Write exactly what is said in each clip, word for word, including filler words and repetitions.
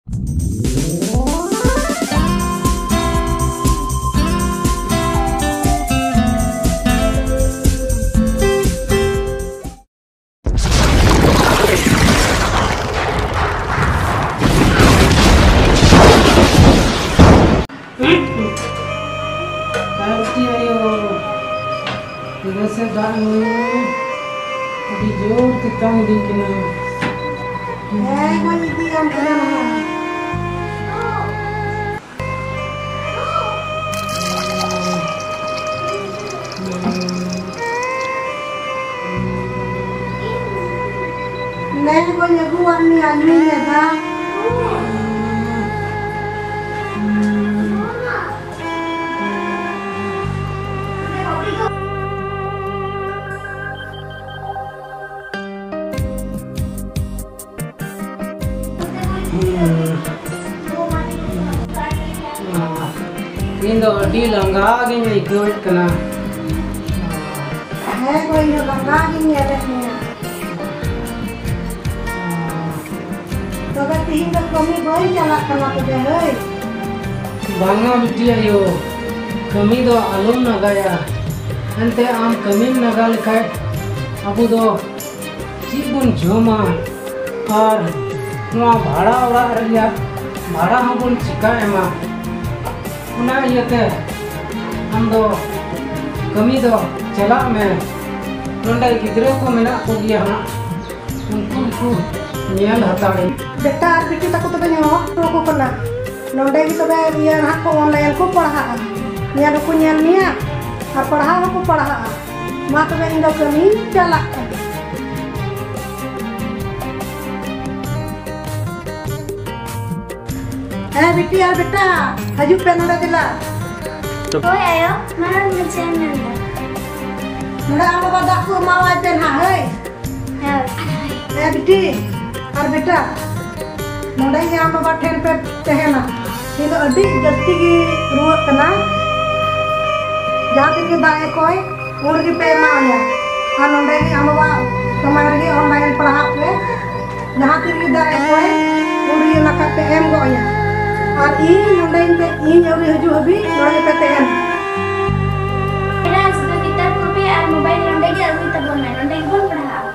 ᱟᱨ ᱪᱮᱫ ᱟᱭᱳ? ᱪᱮᱫᱟᱜ ᱥᱮ ᱫᱟᱜ ᱧᱩ ᱟᱹᱰᱤ ᱡᱳᱨ ᱛᱮᱛᱟᱝ ᱤᱫᱤᱧ ᱠᱟᱱᱟ᱾ ᱦᱮᱸ, ᱜᱚᱡ ᱤᱫᱤᱭᱟᱢ ᱠᱟᱱᱟ ᱱᱟᱦᱟᱜ᱾ ᱱᱮ ᱜᱚᱧ ᱟᱹᱜᱩᱣᱟᱫ ᱢᱮᱭᱟ, ᱧᱩᱭ ᱢᱮ ᱫᱟᱜ᱾ ᱤᱧ ᱫᱚ ᱟᱹᱰᱤ ᱞᱟᱸᱜᱟ ᱜᱤᱧ ᱟᱹᱭᱠᱟᱹᱣᱮᱫ ᱠᱟᱱᱟ᱾ ᱦᱮᱸ ᱜᱚ, ᱤᱧ ᱫᱚ ᱞᱟᱸᱜᱟ ᱜᱤᱧ ᱧᱮᱞᱮᱫ ᱢᱮᱭᱟ᱾ ᱛᱚᱵᱮ ᱛᱤᱦᱤᱧ ᱫᱚ ᱠᱟᱹᱢᱤ ᱵᱟᱹᱧ ᱪᱟᱞᱟᱜ ᱠᱟᱱᱟ ᱛᱚᱵᱮ, ᱦᱟᱹᱭ᱾ ᱵᱟᱝᱟ ᱵᱤᱴᱤ ᱟᱭᱳ, ᱠᱟᱹᱢᱤ ᱫᱚ ᱟᱞᱚᱢ ᱱᱟᱜᱟᱭᱟ᱾ ᱮᱱᱛᱮ ᱟᱢ ᱠᱟᱹᱢᱤᱢ ᱱᱟᱜᱟ ᱞᱮᱠᱷᱟᱡ ᱟᱵᱚ ᱫᱚ ᱪᱮᱫ ᱵᱚᱱ ᱡᱚᱢᱟ ᱟᱨ ᱱᱚᱣᱟ ᱵᱷᱟᱲᱟ ᱚᱲᱟᱜ ᱨᱮᱭᱟᱜ ᱵᱷᱟᱲᱟ ᱦᱚᱸᱵᱚᱱ ᱪᱤᱠᱟ ᱮᱢᱟ? ᱚᱱᱟ ᱤᱭᱟᱹᱛᱮ ᱟᱢ ᱫᱚ ᱠᱟᱹᱢᱤ ᱫᱚ ᱪᱟᱞᱟᱜ ᱢᱮ᱾ ᱱᱚᱰᱮ ᱜᱤᱫᱽᱨᱟᱹ ᱠᱚ ᱢᱮᱱᱟᱜ ᱠᱚᱜᱮᱭᱟ ᱦᱟᱸᱜ, ᱩᱱᱠᱩ ᱜᱮᱠᱚ ᱧᱮᱞ ᱦᱟᱛᱟᱲᱮ᱾ ᱵᱮᱴᱟ ᱟᱨ ᱵᱤᱴᱤ ᱛᱟᱠᱚ ᱛᱚᱵᱮᱧ ᱦᱚᱦᱚ ᱦᱚᱴᱚ ᱟᱠᱚ ᱠᱟᱱᱟ, ᱱᱚᱰᱮ ᱜᱮ ᱛᱚᱵᱮ ᱤᱭᱟᱹ ᱱᱟᱦᱟᱜ ᱠᱚ online ᱠᱚ ᱯᱟᱲᱦᱟᱜᱼᱟ, ᱧᱮᱞ ᱦᱚᱸᱠᱚ ᱧᱮᱞ ᱢᱮᱭᱟ ᱟᱨ ᱯᱟᱲᱦᱟᱣ ᱦᱚᱸᱠᱚ ᱯᱟᱲᱦᱟᱜᱼᱟ᱾ ᱢᱟ ᱛᱚᱵᱮ ᱤᱧ ᱫᱚ ᱠᱟᱹᱢᱤᱧ ᱪᱟᱞᱟᱜ ᱠᱟᱱᱟ᱾ ᱦᱮᱸ ᱵᱤᱴᱤ ᱟᱨ ᱵᱮᱴᱟ, ᱦᱤᱡᱩᱜ ᱯᱮ ᱱᱚᱰᱮ ᱫᱮᱞᱟ᱾ ᱦᱳᱭ ᱟᱭᱳ, ᱢᱟᱨᱟᱝ ᱢᱟᱪᱷᱟᱧ ᱢᱮᱱᱫᱟ᱾ ᱱᱚᱰᱮ ᱟᱢ ᱵᱟᱵᱟ ᱫᱟᱜ ᱠᱚ ᱮᱢᱟᱣᱟᱭ ᱯᱮ ᱱᱟᱦᱟᱜ, ᱦᱳᱭ᱾ ᱦᱮᱸ᱾ ᱦᱮᱸ ᱵᱤᱴᱤ ᱟᱨ ᱵᱮᱴᱟ, ᱱᱚᱰᱮ ᱜᱮ ᱟᱢ ᱵᱟᱵᱟ ᱴᱷᱮᱱ ᱯᱮ ᱛᱟᱦᱮᱱᱟ᱾ ᱩᱱᱤ ᱫᱚ ᱟᱹᱰᱤ ᱡᱟᱹᱥᱛᱤ ᱜᱮ ᱨᱩᱣᱟᱹᱜ ᱠᱟᱱᱟ᱾ ᱡᱟᱦᱟᱸ ᱛᱤᱱ ᱜᱮ ᱫᱟᱜ ᱮ ᱠᱚᱭ, ᱩᱱ ᱨᱮᱜᱮ ᱯᱮ ᱮᱢᱟᱣᱟᱭᱟ᱾ ᱟᱨ ᱱᱚᱰᱮ ᱜᱮ ᱟᱢ ᱵᱟᱵᱟ ᱥᱟᱢᱟᱝ ᱨᱮᱜᱮ online ᱯᱟᱲᱦᱟᱜ ᱯᱮ᱾ ᱡᱟᱦᱟᱸ ᱛᱤᱱ ᱜᱮ ᱫᱟᱜ ᱮ ᱠᱚᱭ, ᱩᱱ ᱨᱮᱜᱮ ᱚᱱᱟ ᱠᱟᱛᱮ ᱮᱢ ᱤᱧ ᱱᱚᱰᱮ ᱤᱧ ᱟᱹᱣᱨᱤ ᱦᱤᱡᱩᱜ ᱦᱟᱹᱵᱤᱡ ᱱᱚᱰᱮ ᱜᱮᱯᱮ ᱛᱟᱦᱮᱱᱟ᱾ ᱮᱨᱟ, ᱥᱩᱫᱷᱩ ᱠᱤᱛᱟᱹᱵ ᱠᱚᱯᱤ ᱟᱨ ᱢᱳᱵᱟᱭᱤᱞ ᱱᱚᱰᱮ ᱜᱮ ᱟᱹᱜᱩᱭ ᱛᱟᱵᱚᱱ ᱢᱮ, ᱱᱚᱰᱮ ᱜᱮᱵᱚᱱ ᱯᱟᱲᱦᱟᱜᱼᱟ᱾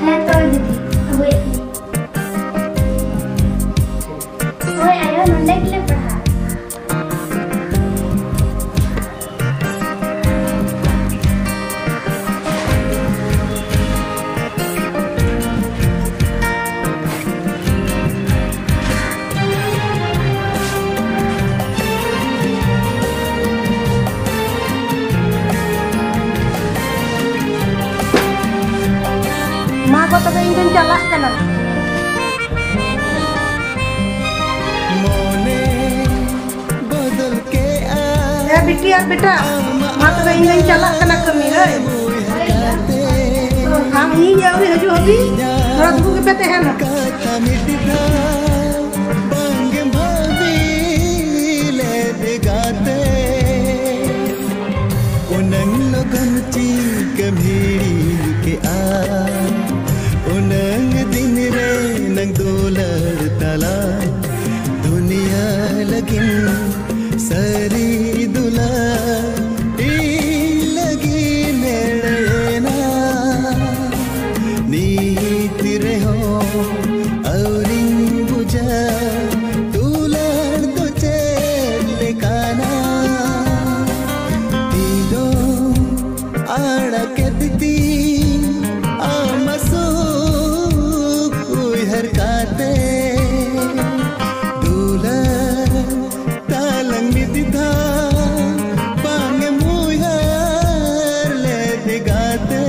ᱦᱮᱸ ᱛᱚ ᱫᱤᱫᱤ, ᱟᱹᱜᱩᱭᱮᱫ ᱜᱤᱭᱟᱹᱧ᱾ ᱦᱳᱭ ᱟᱭᱳ, ᱱᱚᱰᱮ ᱜᱮᱞᱮ ᱯᱟᱲᱦᱟᱜᱼᱟ᱾ ᱢᱟ ᱜᱚ, ᱛᱚᱵᱮ ᱤᱧ ᱫᱚᱧ ᱪᱟᱞᱟᱜ ᱠᱟᱱᱟ᱾ ᱢᱚᱱᱮ ᱵᱚᱫᱚᱞ ᱠᱮᱜᱼᱟ᱾ ᱮ ᱵᱤᱴᱤ ᱟᱨ ᱵᱮᱴᱟ, ᱢᱟ ᱛᱚᱵᱮ ᱤᱧ ᱫᱚᱧ ᱪᱟᱞᱟᱜ ᱠᱟᱱᱟ ᱠᱟᱹᱢᱤ, ᱦᱳᱭ᱾ ᱟᱢ ᱤᱧ ᱟᱹᱣᱨᱤ ᱦᱤᱡᱩᱜ ᱦᱟᱹᱵᱤᱡ ᱱᱚᱰᱮ ᱫᱩᱲᱩᱵ ᱜᱮᱯᱮ ᱛᱟᱦᱮᱱᱟ᱾ ᱠᱟᱛᱷᱟ ᱢᱤᱫ ᱫᱷᱟᱣ ᱵᱟᱝ ᱵᱷᱟᱹᱵᱤ ᱞᱮᱫ ᱜᱟᱛᱮ᱾ ᱩᱱᱟᱹᱝ ᱞᱚᱜᱚᱱ ᱪᱤᱠᱟᱹᱢ ᱦᱤᱲᱤᱧ ᱠᱮᱜᱼᱟ? ᱩᱱᱟᱹᱝ ᱫᱤᱱ ᱨᱮ ᱱᱟᱝ ᱫᱩᱞᱟᱹᱲ ᱛᱟᱞᱟ, ᱫᱩᱱᱤᱭᱟᱹ ᱞᱟᱹᱜᱤᱫ ᱥᱟᱹᱨᱤ ᱫᱩᱞᱟᱹᱲ ᱤᱧ ᱞᱟᱹᱜᱤᱫ ᱮᱲᱮᱭᱮᱱᱟ᱾ ᱱᱤᱛ ᱨᱮᱦᱚᱸ ᱟᱹᱣᱨᱤᱧ ᱵᱩᱡᱟ, ᱫᱩᱞᱟᱹᱲ ᱫᱚ ᱪᱮᱫ ᱞᱮᱠᱟᱱᱟ? ᱛᱤ ᱫᱚ ᱟᱲᱟᱜ ᱠᱮᱫ ᱛᱤᱧ ᱟᱢ ᱥᱩᱠ ᱩᱭᱦᱟᱹᱨ ᱠᱟᱛᱮ᱾ ᱫᱩᱞᱟᱹᱲ ᱛᱟᱞᱟᱝ ᱢᱤᱫ ᱫᱷᱟᱣ ᱵᱟᱝ ᱮᱢ ᱩᱭᱦᱟᱹᱨ ᱞᱮᱫ ᱜᱟᱛᱮ᱾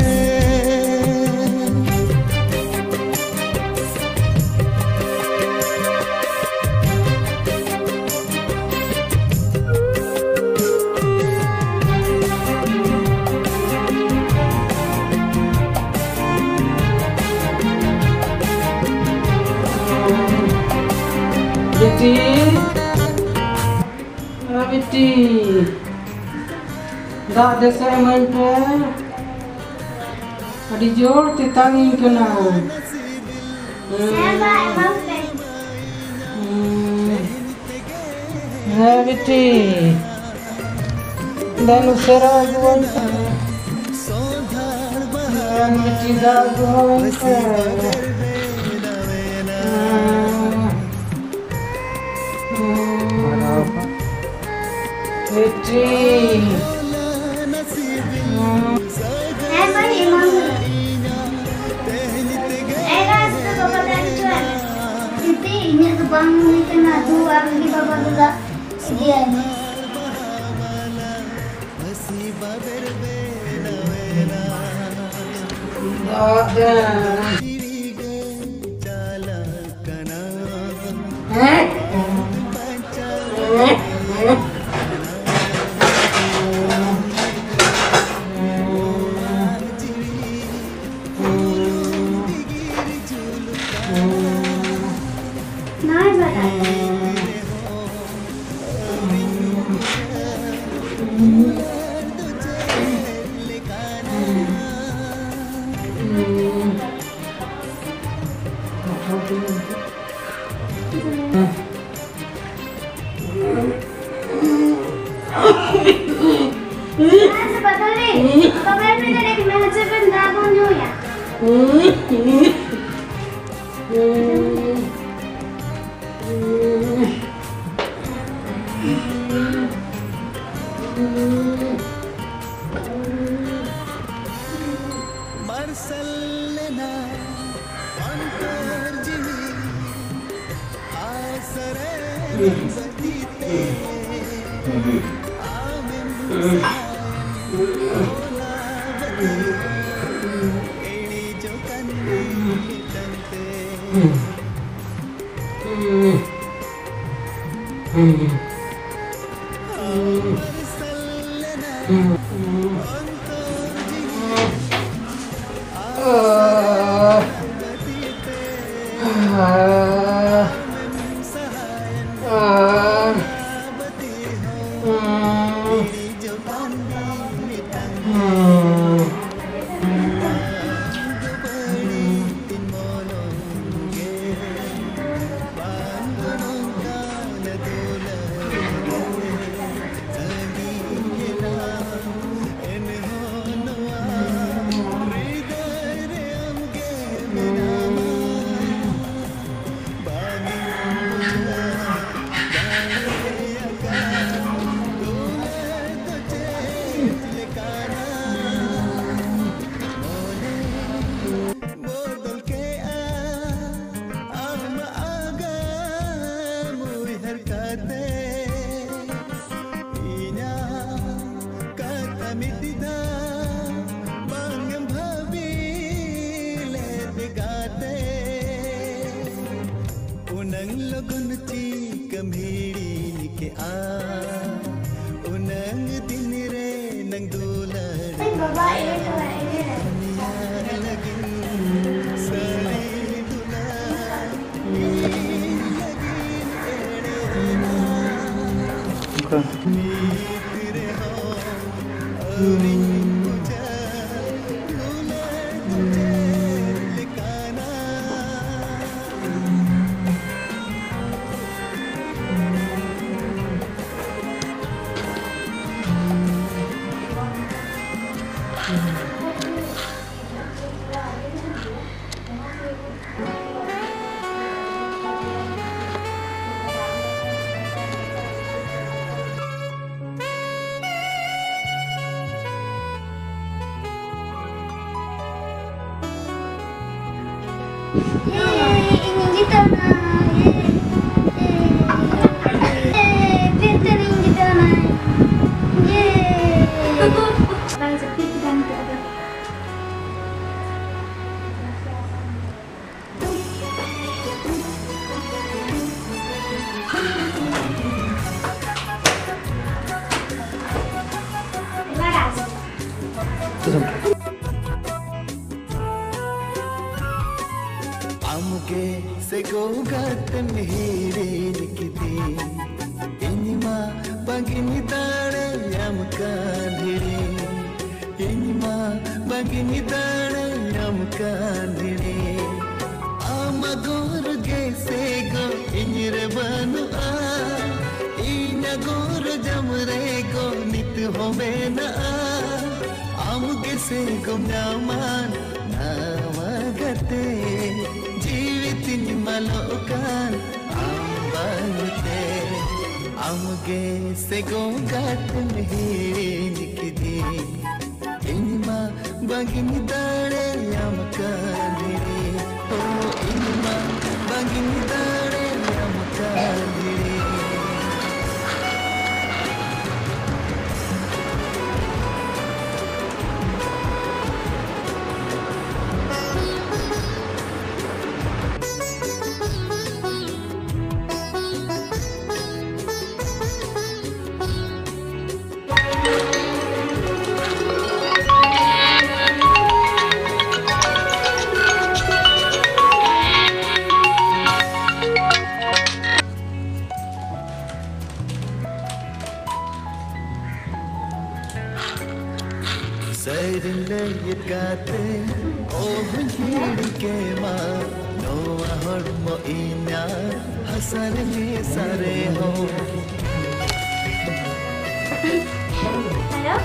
ᱵᱤᱴᱤ, ᱚ ᱵᱤᱴᱤ, ᱫᱟᱜ ᱫᱮᱥᱮ ᱤᱢᱟᱹᱧ ᱯᱮ, ᱟᱹᱰᱤ ᱡᱳᱨ ᱛᱮᱛᱟᱝ ᱤᱧ ᱠᱟᱱᱟ᱾ ᱦᱮᱸ, ᱵᱟ, ᱮᱢᱟᱢ ᱯᱮ᱾ ᱦᱩᱸ᱾ ᱦᱮᱸ ᱵᱤᱴᱤ, ᱫᱮᱱ ᱩᱥᱟᱹᱨᱟ ᱟᱹᱜᱩᱣᱟᱹᱧ ᱯᱮ᱾ ᱫᱮᱱ ᱵᱤᱴᱤ, ᱫᱟᱜ ᱟᱹᱜᱩᱣᱟᱹᱧ ᱯᱮ᱾ ᱵᱤᱴᱤ᱾ ᱦᱮᱸ ᱢᱟᱹᱭ, ᱮᱢᱟᱢ ᱠᱟᱹᱱᱟᱹᱧ᱾ ᱮᱨᱟ, ᱟᱥᱛᱮ ᱵᱟᱵᱟ ᱫᱟᱜ ᱦᱚᱪᱚᱣᱟᱭ ᱢᱮ᱾ ᱵᱤᱴᱤ, ᱤᱧᱟᱹᱜ ᱫᱚ ᱵᱟᱝ ᱦᱩᱭ ᱠᱟᱱᱟ, ᱫᱩ ᱟᱢ ᱜᱮ ᱵᱟᱵᱟ ᱫᱚ ᱫᱟᱜ ᱤᱫᱤᱭᱟᱭ ᱢᱮ᱾ ᱫᱟᱜ ᱫᱮ᱾ ᱱᱟᱭ ᱵᱟᱰᱟᱭ᱾ ᱢᱟᱥᱮ ᱵᱟᱫᱚᱞᱤ, ᱵᱟᱵᱟ ᱢᱮᱱ ᱢᱮ, ᱫᱟᱜ ᱵᱚᱱ ᱧᱩᱭᱟ᱾ ᱢᱟᱨᱥᱟᱞ ᱞᱮᱱᱟ ᱚᱱᱛᱚᱨ ᱡᱤᱣᱤ, ᱟᱥᱨᱮ ᱵᱟᱹᱛᱤ ᱛᱮ ᱟᱢᱮᱢ ᱥᱟᱦᱟᱭᱮᱱ ᱦᱚᱞᱟ ᱵᱟᱹᱛᱤ ᱦᱚᱸ ᱤᱬᱤᱡᱚᱜ ᱠᱟᱱ ᱢᱤᱫᱴᱟᱝ ᱛᱮ᱾ ᱞᱚᱜᱚᱱ ᱪᱤᱠᱟᱹᱢ ᱦᱤᱲᱤᱧ ᱠᱮᱜᱼᱟ, ᱩᱱᱟᱹᱝ ᱫᱤᱱ ᱨᱮ ᱱᱟᱝ ᱫᱩᱞᱟᱹᱲ᱾ ᱵᱟᱵᱟ, ᱤᱭᱟᱹ ᱪᱟᱞᱟᱜ, ᱤᱭᱟᱹ᱾ ᱫᱩᱱᱤᱭᱟᱹ ᱞᱟᱹᱜᱤᱫ ᱥᱟᱹᱨᱤ ᱫᱩᱞᱟᱹᱲ, ᱤᱧ ᱞᱟᱹᱜᱤᱫ ᱮᱲᱮ᱾ ᱚᱱᱠᱟ᱾ ᱱᱤᱛ ᱨᱮᱦᱚᱸ ᱟᱹᱣᱨᱤᱧ ᱵᱩᱡᱷᱟᱹᱣ, ᱫᱩᱞᱟᱹᱲ ᱫᱚ ᱪᱮᱫ ᱞᱮᱠᱟᱱᱟ᱾ ᱤᱧ ᱡᱤᱛᱟᱹᱣ ᱮᱱᱟ᱾ ᱤᱭᱮ, ᱤᱭᱮ, ᱤᱭᱮ, ᱯᱷᱤᱨ ᱛᱮ ᱤᱧ ᱡᱤᱛᱟᱹᱣ ᱮᱱᱟ᱾ ᱤᱭᱮ᱾ ᱵᱟᱭ ᱡᱟᱹᱯᱤᱫ ᱠᱮᱫᱟ ᱱᱤᱛᱚᱜ ᱫᱚ᱾ ᱟᱢᱜᱮ ᱥᱮ ᱜᱚᱜᱟᱛᱮᱢ ᱦᱤᱲᱤᱧ ᱠᱤᱫᱤᱧ, ᱤᱧ ᱢᱟ ᱵᱟᱝᱤᱧ ᱫᱟᱲᱮᱭᱟᱢ ᱠᱟᱱ ᱦᱤᱲᱤᱧ᱾ ᱤᱧ ᱢᱟ ᱵᱟᱝᱤᱧ ᱫᱟᱲᱮᱭᱟᱢ ᱠᱟᱱ ᱦᱤᱲᱤᱧ᱾ ᱟᱢ ᱟᱜᱚᱨ ᱜᱮ ᱥᱮ ᱜᱚ ᱤᱧ ᱨᱮ ᱵᱟᱹᱱᱩᱜᱼᱟ, ᱤᱧ ᱟᱜᱚᱨ ᱡᱟᱢ ᱨᱮ ᱜᱚ ᱱᱤᱛ ᱦᱚᱸ ᱢᱮᱱᱟᱜᱼᱟ᱾ ᱟᱢ ᱜᱮ ᱥᱮ ᱜᱚᱢ ᱧᱟᱢᱟᱱ ᱱᱟᱣᱟ ᱜᱟᱛᱮ, ᱡᱤᱣᱤ ᱛᱤᱧ ᱢᱟᱞᱚᱜ ᱠᱟᱱ ᱟᱢ ᱵᱟᱝᱛᱮ᱾ ᱟᱢ ᱜᱮ ᱥᱮ ᱜᱚᱜᱟᱛᱮᱢ ᱦᱤᱲᱤᱧ ᱠᱤᱫᱤᱧ, ᱤᱧ ᱢᱟ ᱵᱟᱝᱤᱧ ᱫᱟᱲᱮᱭᱟᱢ ᱠᱟᱱ ᱦᱤᱲᱤᱧ᱾ ᱳ, ᱤᱧ ᱢᱟ ᱵᱟᱝᱤᱧ ᱫᱟᱲᱮᱭᱟᱢ ᱠᱟᱱ ᱦᱤᱲᱤᱧ᱾ ᱞᱟᱹᱭ ᱞᱟᱹᱭ ᱠᱟᱛᱮ ᱚᱦᱚᱧ ᱦᱤᱲᱤᱧ ᱠᱮᱢᱟ, ᱱᱚᱣᱟ ᱦᱚᱲᱢᱚ ᱤᱧᱟᱹᱜ ᱦᱟᱥᱟ ᱨᱮ ᱢᱮᱥᱟ ᱨᱮᱦᱚᱸ᱾ ᱦᱮᱞᱳ᱾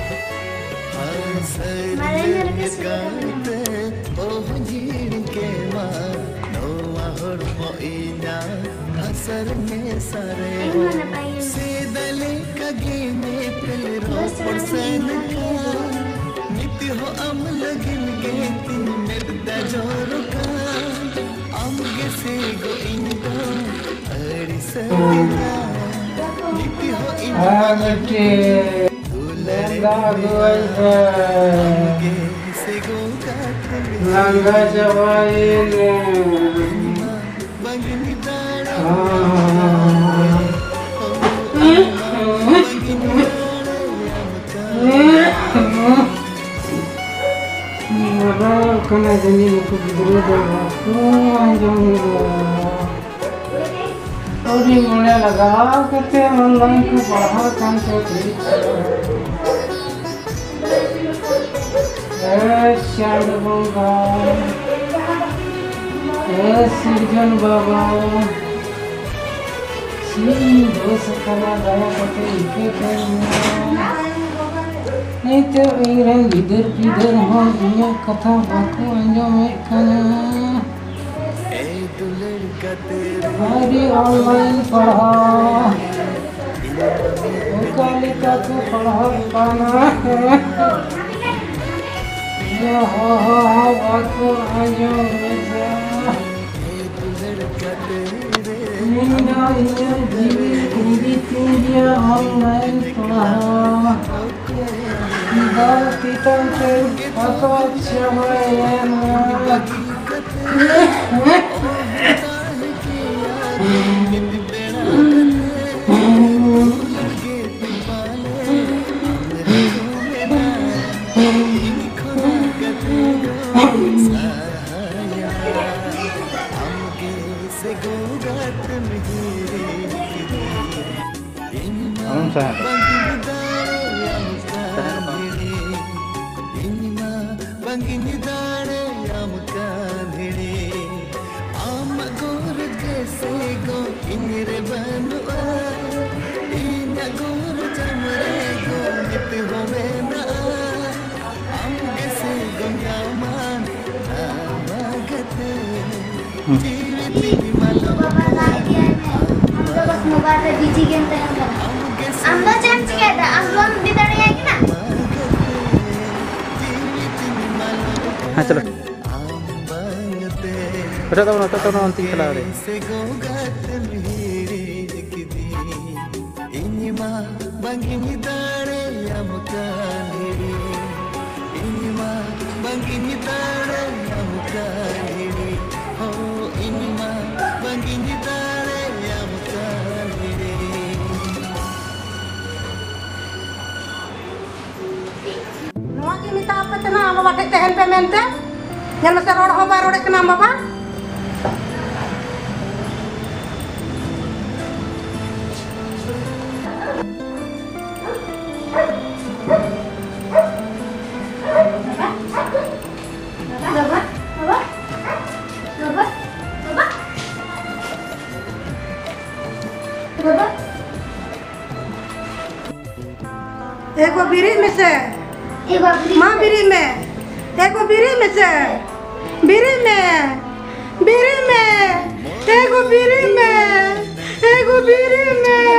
ᱦᱟᱥᱟ ᱨᱮ ᱢᱟᱞᱮ ᱧᱮᱞ ᱠᱮᱫ ᱢᱮᱥᱟ ᱥᱩᱡᱟᱛᱟ ᱢᱮᱱᱟᱢᱟ᱾ ᱠᱟᱛᱮ ᱚᱦᱚᱧ ᱦᱤᱲᱤᱧ ᱠᱮᱢᱟ, ᱱᱚᱣᱟ ᱦᱚᱲᱢᱚ ᱤᱧᱟᱹᱜ ᱦᱟᱥᱟ ᱨᱮ ᱢᱮᱥᱟ ᱨᱮᱦᱚᱸ᱾ ᱤᱧ ᱦᱚᱸ ᱱᱟᱯᱟᱭ ᱜᱮ᱾ ᱥᱮᱫᱟᱭ ᱞᱮᱠᱟ ᱜᱮ ᱧᱮᱯᱮᱞ ᱨᱚᱯᱚᱲ ᱥᱮᱱ ᱠᱷᱟᱱ, ᱱᱤᱛ ᱦᱚᱸ ᱟᱢ ᱞᱟᱹᱜᱤᱫ ᱜᱮ ᱛᱤᱧ ᱢᱮᱫ ᱫᱟᱜ ᱡᱚᱨᱚᱜ ᱠᱟᱱ᱾ ᱟᱢ ᱜᱮ ᱥᱮ ᱜᱚ ᱤᱧ ᱫᱚ ᱟᱹᱲᱤᱥ ᱟᱹᱫᱤᱧᱟ, ᱱᱤᱛ ᱦᱚᱸ ᱤᱧ ᱟᱨ ᱢᱤᱫᱴᱮᱡ ᱫᱩᱞᱟᱹᱲ ᱵᱚᱸᱜᱟ ᱟᱹᱜᱩᱣᱟᱹᱧ ᱯᱮ᱾ ᱟᱢ ᱜᱮ ᱥᱮ ᱜᱚ ᱜᱟᱛᱮ ᱞᱟᱸᱜᱟ ᱪᱟᱵᱟᱭᱮᱱᱟᱹᱧ᱾ ᱞᱟᱜᱟᱣ ᱠᱟᱱᱟ ᱡᱟᱹᱱᱤᱡ ᱱᱩᱠᱩ ᱜᱤᱫᱽᱨᱟᱹ ᱫᱚ ᱵᱟᱠᱚ ᱟᱸᱡᱚᱢ ᱮᱫᱟ᱾ ᱟᱹᱰᱤ ᱢᱚᱱᱮ ᱞᱟᱜᱟᱣ ᱠᱟᱛᱮ online ᱠᱚ ᱯᱟᱲᱦᱟᱣ ᱠᱟᱱ ᱛᱮ ᱴᱷᱤᱠ ᱜᱮᱭᱟ᱾ ᱮ ᱪᱟᱸᱫ ᱵᱚᱸᱜᱟ, ᱮ ᱥᱤᱨᱡᱚᱱ ᱵᱟᱵᱟ, ᱪᱮᱫ ᱤᱧ ᱫᱳᱥ ᱟᱠᱟᱫᱟ, ᱫᱟᱭᱟ ᱠᱟᱛᱮ ᱤᱠᱟᱹ ᱠᱟᱹᱧ ᱢᱮ᱾ ᱱᱤᱛᱚᱜ ᱤᱧ ᱨᱮᱱ ᱜᱤᱫᱟᱹᱨ ᱯᱤᱫᱟᱹᱨ ᱦᱚᱸ ᱤᱧᱟᱹᱜ ᱠᱟᱛᱷᱟ ᱵᱟᱠᱚ ᱟᱸᱡᱚᱢᱮᱫ ᱠᱟᱱᱟ᱾ ᱟᱹᱰᱤ online ᱯᱟᱲᱦᱟᱣ, ᱚᱠᱟ ᱞᱮᱠᱟ ᱠᱚ ᱯᱟᱲᱦᱟᱜ ᱠᱟᱱᱟ, ᱤᱧᱟᱹᱜ ᱦᱚᱦᱚ ᱦᱚᱸ ᱵᱟᱠᱚ ᱟᱸᱡᱚᱢᱮᱫᱟ᱾ ᱤᱧ ᱫᱚ ᱤᱧᱟᱹᱜ ᱡᱤᱣᱤ ᱤᱫᱤ ᱛᱤᱧ ᱜᱮᱭᱟ online ᱯᱟᱲᱦᱟᱣ᱾ ᱫᱟᱜ ᱛᱮᱛᱟᱝ ᱛᱮ ᱟᱴᱚᱠ ᱪᱟᱵᱟᱭᱮᱱᱟ᱾ ᱟᱞᱚᱢ ᱥᱟᱦᱟᱜᱼᱟ᱾ ᱟᱢ ᱫᱚ ᱵᱟᱥ ᱢᱳᱵᱟᱭᱤᱞ ᱨᱮ ᱵᱤᱡᱤ ᱜᱮᱢ ᱛᱟᱦᱮᱱ ᱠᱟᱱᱟ᱾ ᱟᱢ ᱫᱚ ᱪᱮᱫ ᱮᱢ ᱪᱤᱠᱟᱹᱭᱮᱫᱟ? ᱟᱢ ᱫᱚ ᱵᱟᱢ ᱤᱫᱤ ᱫᱟᱲᱮᱭᱟᱭ ᱠᱟᱱᱟ? ᱦᱮᱸ, ᱪᱚᱞᱚ᱾ ᱚᱪᱚᱜ ᱛᱟᱵᱚᱱ, ᱚᱪᱚᱜ ᱛᱟᱵᱚᱱ, ᱚᱱᱛᱮᱧ ᱪᱟᱞᱟᱣ ᱞᱮᱱ᱾ ᱤᱧ ᱢᱟ ᱵᱟᱝ ᱤᱧ ᱫᱟᱲᱮᱭᱟᱢ ᱠᱟᱱ ᱦᱤᱲᱤᱧ, ᱤᱧ ᱢᱟ ᱵᱟᱝ ᱤᱧ ᱫᱟᱲᱮᱭᱟᱢ ᱠᱟᱱ ᱦᱤᱲᱤᱧ, ᱦᱳ, ᱤᱧ ᱢᱟ ᱵᱟᱝ ᱤᱧ ᱫᱟᱲᱮᱭᱟᱢ ᱠᱟᱱ ᱦᱤᱲᱤᱧ᱾ ᱱᱚᱣᱟ ᱜᱮ ᱢᱮᱛᱟ ᱟᱯᱮ ᱛᱟᱦᱮᱱᱟ, ᱟᱢ ᱵᱟᱵᱟ ᱴᱷᱮᱡ ᱛᱟᱦᱮᱱ ᱯᱮ ᱢᱮᱱᱛᱮ᱾ ᱧᱮᱞ ᱢᱮᱥᱮ, ᱨᱚᱲ ᱦᱚᱸ ᱵᱟᱭ ᱨᱚᱲᱮᱫ ᱠᱟᱱᱟ ᱟᱢ ᱵᱟᱵᱟ᱾ ᱵᱟᱵᱟ, ᱵᱟᱵᱟ, ᱵᱟᱵᱟ, ᱵᱟᱵᱟ, ᱵᱟᱵᱟ᱾ ᱮ ᱜᱚ, ᱵᱮᱨᱮᱫ ᱢᱮᱥᱮ᱾ ᱮ ᱜᱚ, ᱵᱮᱨᱮᱫ ᱢᱟ, ᱢᱮ᱾ ᱵᱮᱨᱮᱫ ᱢᱮ᱾ ᱮ ᱜᱚ, ᱵᱮᱨᱮᱫ ᱢᱮᱥᱮ᱾ ᱵᱮᱨᱮᱫ ᱢᱮ᱾ ᱵᱮᱨᱮᱫ ᱢᱮ᱾ ᱮ ᱜᱚ, ᱵᱮᱨᱮᱫ ᱢᱮ᱾ ᱮ ᱜᱚ, ᱵᱮᱨᱮᱫ ᱢᱮ᱾